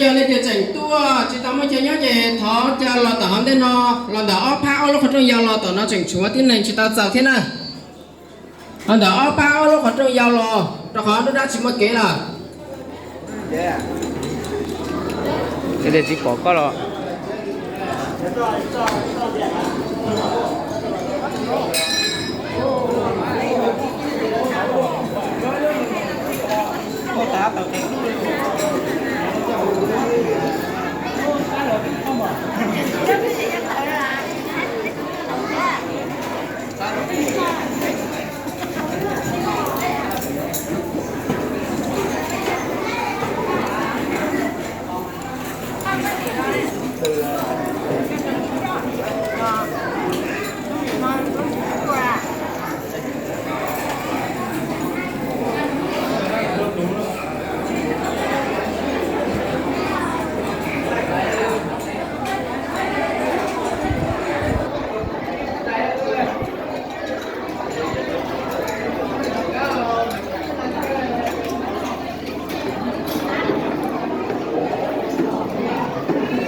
Yog leej twg tseem tuaj tsis tau muaj chaw nyob ces thov caw los tom hauv ntej no, los ntawm ob phab ob lub qhov rooj yau los tom no tseem tshuav tib neeg tsis tau txaus thiab na. Los ntawm ob phab ob lub qhov rooj yau los, rau qhov lub dab tsis muaj kev lawm. Tsis pom koj los.